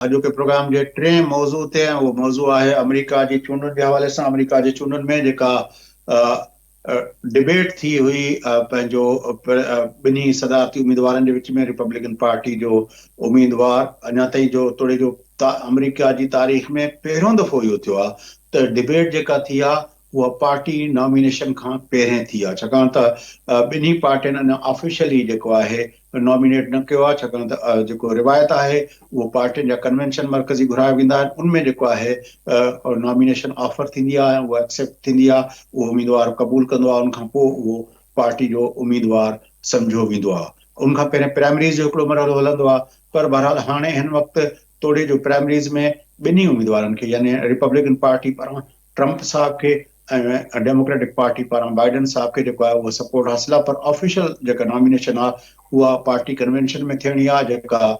اڄوڪي پروگرام جي ٽئين موضوع تي ۽ اهو موضوع آهي آمريڪا جي چونڊن جي حوالي سان آمريڪا جي چونڊن ۾ جيڪا ڊبيٽ ٿي هئي پنهنجو ٻنهي صدارتي اميدوارن جي وچ ۾ ريپبلڪن پارٽي جو اميدوار اڃا تائين جو توڙي جو آمريڪا جي تاريخ ۾ پهريون دفعو اهو ٿيو آهي ته ڊبيٽ جيڪا ٿي آهي اها پارٽي نامينيشن کان پهرين ٿي آهي ڇاڪاڻ ته ٻنهي پارٽين اڃا آفيشلي جيڪو آهي نامينيٽ نه ڪيو آهي ڇاڪاڻ ته جيڪو روايت آهي اهو پارٽين جا ڪنوينشن مرڪزي گهرايا ويندا آهن ان ۾ جيڪو آهي نامينيشن آفر ٿيندي آهي ۽ اها ايڪسيپٽ ٿيندي آهي اهو اميدوار قبول ڪندو آهي ان کان پوء اهو پارٽي جو اميدوار سمجهيو ويندو آهي ان کان پهرين پرائمريز جو هڪڙو مرحلو هلندو آهي پر بهرحال هاڻي هن وقت توڙي جو پرائمريز ۾ ٻنهي اميدوارن کي يعني ريپبلڪن پارٽي پاران ٽرمپ صاحب کي ۽ ڊيموڪريٽڪ پارٽي پاران بائيڊن صاحب کي جيڪو آهي اهو سپورٽ حاصل آهي پر آفيشل جيڪا نامينيشن آهي اها پارٽي ڪنوينشن ۾ ٿيڻي آهي جيڪا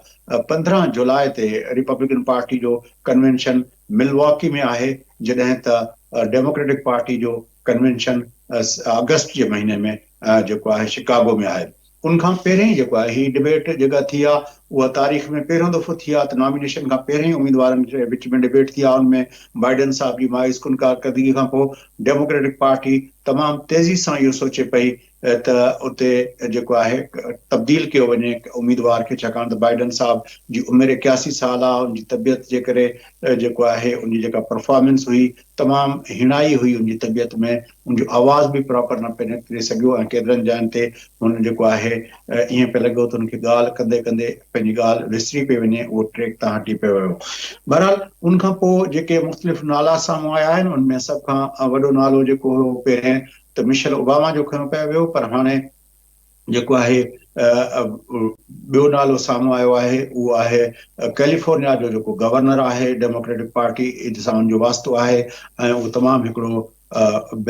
15 جولاء تي ريپبلڪن پارٽي جو ڪنوينشن ملواڪي ۾ آهي جڏهن ته ڊيموڪريٽڪ پارٽي جو ڪنوينشن آگسٽ جي مهيني ۾ جيڪو آهي شڪاگو ۾ آهي. ان کان پهرين جيڪو آهي هي ڊبيٽ جيڪا ٿي آهي اها تاريخ ۾ پهريون دفعو ٿي آهي ته نامينيشن کان پهرين اميدوارن جي وچ ۾ ڊبيٽ ٿي آهي ان ۾ بائيڊن صاحب جي مايوس ڪن ڪارڪردگي کان پوء ڊيموڪريٽڪ پارٽي تمام تيزي سان اهو سوچي پئي ته اتي جيڪو آهي تبديل ڪيو وڃي اميدوار کي ڇاڪاڻ ته بائيڊن صاحب جي عمر 81 سال آهي ان جي طبيعت جي ڪري جيڪو آهي ان جي جيڪا پرفارمنس هئي تمام هيڻائي هئي ان جي طبيعت ۾ ان جو آواز به پراپر نه پئي نڪري سگهيو ۽ ڪيترن جاين تي هن جيڪو آهي ائين پئي لڳو ته هن کي ڳالهه ڪندي ڪندي پنهنجي ڳالهه وسري پئي وڃي اهو ٽريڪ تان هٽي پئي ويو. بهرحال ان کان پوء جيڪي مختلف نالا سامهون آيا آهن ان ۾ سڀ کان وڏو نالو جيڪو هيو پهرين ته مشل اوباما جو کنيو پئي ويو پر هاڻي جيڪو آهي ٻيو نالو سامهون آيو آهي اهو آهي ڪيليفورنيا جو جيڪو گورنر آهي ڊيموڪريٽڪ پارٽي سان ان جو واسطو آهي ۽ اهو تمام هڪڙو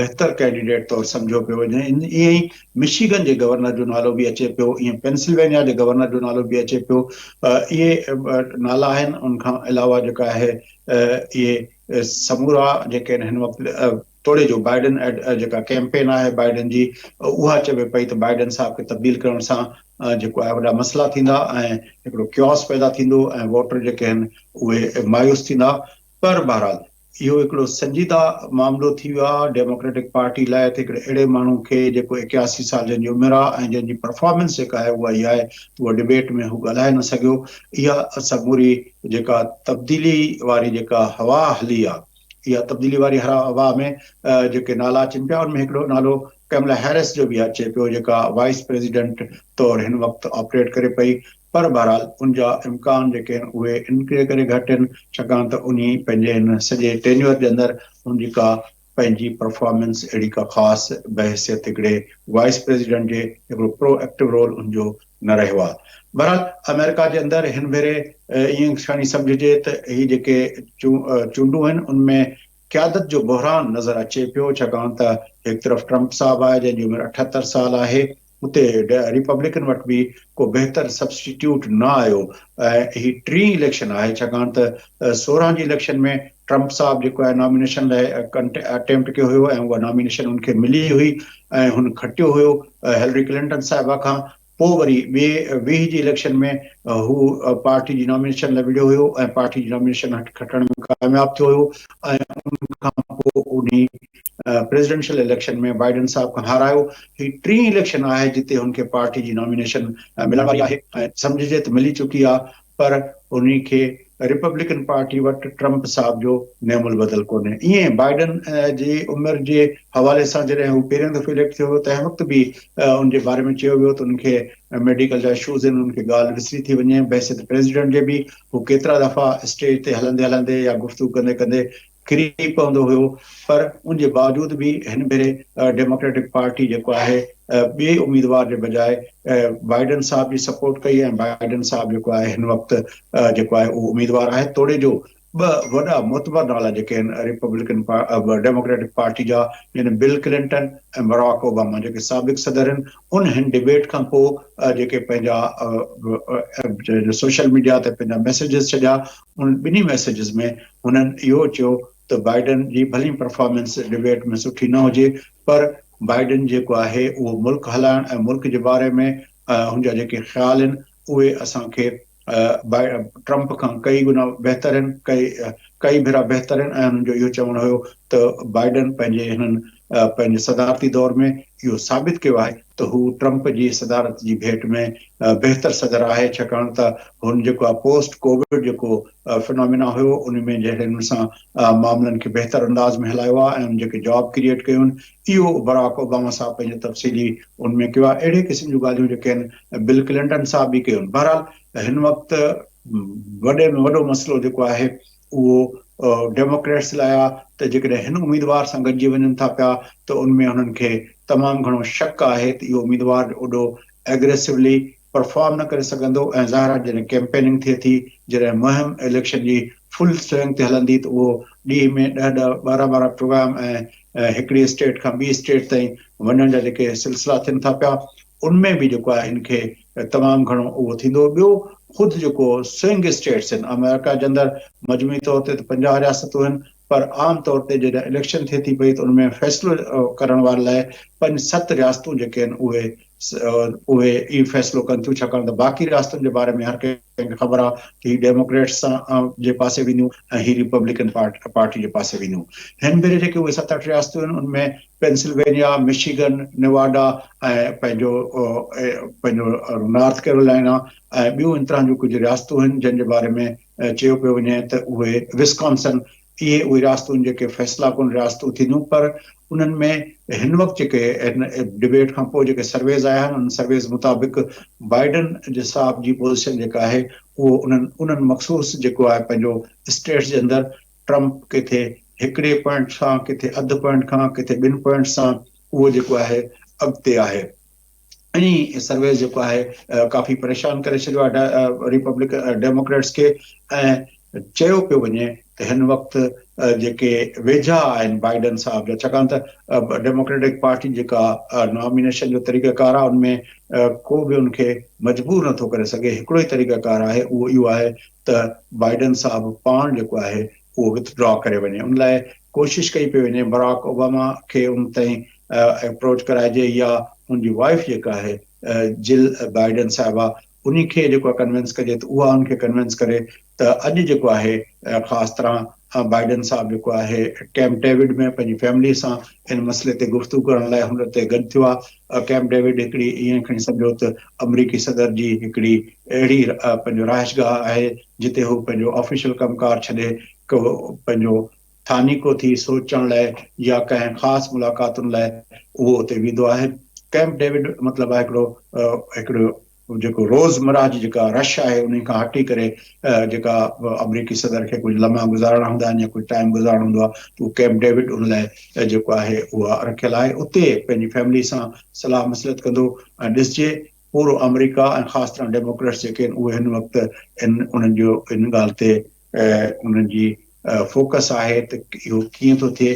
بهتر ڪينڊيڊيٽ طور سمجهيو پيو وڃي ائين ئي مشيگن جي گورنر جو نالو به اچي پيو ائين پينسلوينيا جي گورنر جو نالو به اچي پيو اهي نالا آهن ان کان علاوه جيڪا آهي اهي سمورا جيڪي آهن هن وقت توڙي جو بائيڊن جيڪا ڪيمپين آهي بائيڊن جي اها چوي پئي ته بائيڊن صاحب کي تبديل ڪرڻ سان جيڪو آهي وڏا مسئلا ٿيندا ۽ هڪڙو ڪيوس پيدا ٿيندو ۽ ووٽر جيڪي آهن اهي مايوس ٿيندا پر بهرحال اهو هڪڙو سنجيده معاملو ٿي ويو آهي ڊيموڪريٽڪ پارٽي لاء ته هڪڙي اهڙي ماڻهو کي جيڪو 81 سال جنهن جي عمر آهي ۽ جنهن جي پرفارمنس جيڪا آهي اها اها آهي ته اها ڊبيٽ ۾ هو ڳالهائي نه سگهيو اها سموري جيڪا تبديلي واري جيڪا هوا هلي آهي اها تبديلي واري هوا ۾ جيڪي نالا اچن پيا ان ۾ هڪڙو نالو ڪملا هيرس جو به اچي پيو جيڪا وائيس پريزيڊنٽ طور هن وقت آپريٽ ڪري پئي پر بهرحال ان جا امڪان جيڪي آهن اهي ان ڪري گهٽ آهن ڇاڪاڻ ته انهي پنهنجي هن سڄي ٽينيور جي اندر ان جي ڪا پنهنجي پرفارمنس اهڙي ڪا خاص بحيثيت هڪڙي وائيس پريزيڊنٽ جي هڪڙو پرو ايڪٽو رول ان جو نه رهيو آهي. بهرحال آمريڪا جي اندر هن ڀيري ائين کڻي سمجهجي ته هي جيڪي چونڊون آهن ان ۾ قيادت جو بحران نظر اچي پيو ڇاڪاڻ ته هڪ طرف ٽرمپ صاحب آهي جنهن جي عمر 78 سال آهي اتي ريپبلڪن وٽ به ڪو بهتر سبسٽيٽيوٽ نه آيو ۽ هي ٽين اليڪشن آهي ڇاڪاڻ ته 16 جي اليڪشن ۾ ٽرمپ صاحب جيڪو آهي نامينيشن لاء اٽيمپٽ ڪيو هيو ۽ اها نامينيشن ان کي ملي هئي ۽ هن کٽيو هيو هيلري ڪلنٽن صاحبه کان پوء وري ٻي 20 جي اليڪشن ۾ هو پارٽي جي نامينيشن لاء وڙهيو هيو ۽ پارٽي جي نامينيشن کٽڻ ۾ ڪامياب ٿيو هيو ۽ ان کان پوء انهي پريزيڊنشل اليڪشن ۾ بائيڊن صاحب کان هارايو. هي ٽين اليڪشن آهي جتي هن کي پارٽي جي نامينيشن ملڻ واري آهي ۽ سمجهجي ته ملي چڪي آهي پر انهي کي ريپبلڪن پارٽي وٽ ٽرمپ صاحب جو نعم البدل ڪونهي. ائين بائيڊن جي عمر جي حوالي سان جڏهن هو پهريون دفعو اليڪٽ ٿيو هو تنهن وقت به ان جي باري ۾ چيو ويو ته ان کي ميڊيڪل جا اشوز آهن ان کي ڳالهه وسري ٿي وڃي بحيثيت پريزيڊنٽ جي به هو ڪيترا دفعا اسٽيج تي هلندي هلندي يا گفتگو ڪندي ڪندي ڪري پوندو هيو پر ان جي باوجود به هن ڀيري ڊيموڪريٽڪ پارٽي جيڪو آهي ٻئي اميدوار جي بجاء بائيڊن صاحب جي سپورٽ ڪئي ۽ بائيڊن صاحب جيڪو آهي هن وقت جيڪو آهي اهو اميدوار آهي توڙي جو ٻه وڏا معتبر نالا جيڪي آهن ريپبلڪن ڊيموڪريٽڪ پارٽي جا يعني بل ڪلنٽن ۽ براڪ اوباما جيڪي سابق صدر آهن ان هن ڊبيٽ کان پوء جيڪي پنهنجا سوشل ميڊيا تي پنهنجا ميسيجز ڇڏيا انهن ٻنهي ميسيجز ۾ هنن اهو چيو ته بائيڊن جي ڀلي پرفارمنس ڊبيٽ ۾ سٺي نه هجي پر بائيڊن جيڪو آهي اهو ملڪ هلائڻ ۽ ملڪ جي باري ۾ هن جا جيڪي خيال آهن اهي اسان کي ٽرمپ کان ڪئي گنا بهتر آهن، ڪئي ڪئي ڀيرا بهتر آهن ۽ انهن جو اهو چوڻ هيو ته بائيڊن پنهنجي هنن پنهنجي صدارتي دور ۾ اهو ثابت ڪيو آهي ته هو ٽرمپ جي صدارت جي ڀيٽ ۾ بهتر صدر آهي، ڇاڪاڻ ته هن جيڪو آهي پوسٽ ڪووڊ جيڪو فنامينا هيو ان ۾ جهڙي نموني سان معاملن کي بهتر انداز ۾ هلايو آهي ۽ ان جيڪي جاب ڪريئيٽ ڪيون آهن اهو براڪ اوباما صاحب پنهنجو تفصيلي ان ۾ ڪيو آهي. اهڙي قسم جون ڳالهيون جيڪي آهن بل ڪلنٽن صاحب به ڪيون. بهرحال هن وقت وڏي ۾ وڏو مسئلو جيڪو آهي اهو ڊيموڪريٽس لاء آهي ته جيڪڏهن هن اميدوار سان گڏجي وڃن ٿا پيا ته ان ۾ انهن کي تمام گهڻو شڪ آهي ته اهو اميدوار اوڏو ايگريسولي پرفارم نه ڪري سگهندو ۽ ظاهر آهي جڏهن ڪيمپيننگ ٿئي ٿي، جڏهن مهم اليڪشن جي فل سوئنگ تي هلندي ته اهو ڏينهن ۾ ڏهه ڏهه ٻارهن ٻارهن پروگرام ۽ هڪڙي اسٽيٽ کان ٻي اسٽيٽ تائين وڃڻ جا جيڪي سلسلا ٿين ٿا پيا ان ۾ به جيڪو آهي هن کي تمام گهڻو اهو ٿيندو. ٻيو خود جيڪو سوئنگ اسٽيٽس آهن آمريڪا جي اندر مجموعي طور تي ته 50 رياستون آهن پر عام طور تي جڏهن اليڪشن ٿئي ٿي پئي ته ان ۾ فيصلو ڪرڻ واري لاء پنج ست رياستون جيڪي آهن اهي اهي ئي فيصلو ڪن ٿيون، ڇاڪاڻ ته باقي رياستن جي باري ۾ هر ڪنهن کي خبر آهي ته هي ڊيموڪريٽس سان جي پاسي وينديون ۽ هي ريپبلڪن پارٽي جي پاسي وينديون. هن ڀيري جيڪي اهي ست اٺ رياستون آهن ان ۾ پينسلوينيا، مشيگن، نيواڊا ۽ پنهنجو پنهنجو نارٿ ڪيرولائنا ۽ ٻيون ان طرح جون ڪجهه رياستون آهن جن جي باري ۾ چيو پيو وڃي ته اهي وسڪانسن اهي اهي رياستون جيڪي فيصلا ڪن رياستون ٿينديون پر انهن ۾ هن وقت جيڪي هن ڊبيٽ کان پوء جيڪي سرويز آيا آهن انهن سرويز مطابق بائيڊن جي صاحب جي پوزيشن جيڪا آهي اهو انهن انهن مخصوص جيڪو آهي پنهنجو اسٽيٽس جي اندر ٽرمپ ڪٿي هڪڙي پوائنٽ سان ڪٿي اڌ پوائنٽ کان ڪٿي ٻن پوائنٽ سان اهو جيڪو آهي اڳتي آهي. انهي سرويز جيڪو آهي ڪافي پريشان ڪري ڇڏيو آهي ريپبلڪ ڊيموڪريٽس کي ۽ چيو پيو وڃي ته هن وقت جيڪي ويجها آهن بائيڊن صاحب جا، ڇاڪاڻ ته ڊيموڪريٽڪ پارٽي جيڪا نامينيشن جو طريقه ڪار آهي ان ۾ ڪو به ان کي مجبور نٿو ڪري سگهي، هڪڙو ئي طريقه ڪار آهي اهو اهو آهي ته بائيڊن صاحب پاڻ جيڪو آهي اهو وٿ ڊرا ڪري وڃي، ان لاء ڪوشش ڪئي پئي وڃي براڪ اوباما کي ان تائين اپروچ ڪرائجي يا ان جي وائيف جيڪا آهي جل بائيڊن صاحبه انهي کي جيڪو آهي ڪنوينس ڪجي ته اها ان کي ڪنوينس ڪري ته اڄ جيڪو آهي خاص طرح بائيڊن صاحب جيڪو آهي ڪيمپ ڊيوڊ ۾ پنهنجي فيملي سان ان مسئلي تي گفتگو ڪرڻ لاء هن تي گڏ ٿيو آهي. ڪيمپ ڊيوڊ هڪڙي ائين کڻي سمجهو ته آمريڪي صدر جي هڪڙي اهڙي پنهنجو رهائشگاهه آهي جتي هو پنهنجو آفيشل ڪم ڪار ڇڏي ڪو پنهنجو ٿانيڪو ٿي سوچڻ لاء يا ڪنهن خاص ملاقاتن لاء اهو اتي ويندو آهي. ڪئمپ ڊيوڊ مطلب آهي هڪڙو هڪڙو جيڪو روز مرهه جي جيڪا رش آهي انهي کان هٽي ڪري جيڪا آمريڪي صدر کي ڪجهه لمحا گذارڻا هوندا آهن يا ڪجهه ٽائيم گذارڻو هوندو آهي ته اهو ڪئمپ ڊيوڊ ان لاء جيڪو آهي اها رکيل آهي اتي پنهنجي فيملي سان صلاح مصلحت ڪندو ۽ ڏسجي پورو آمريڪا ۽ خاص طرح ڊيموڪريٽس جيڪي آهن اهي هن وقت ان انهن جو ان ڳالهه تي انهن جي فوڪس آهي ته اهو ڪيئن ٿو ٿئي.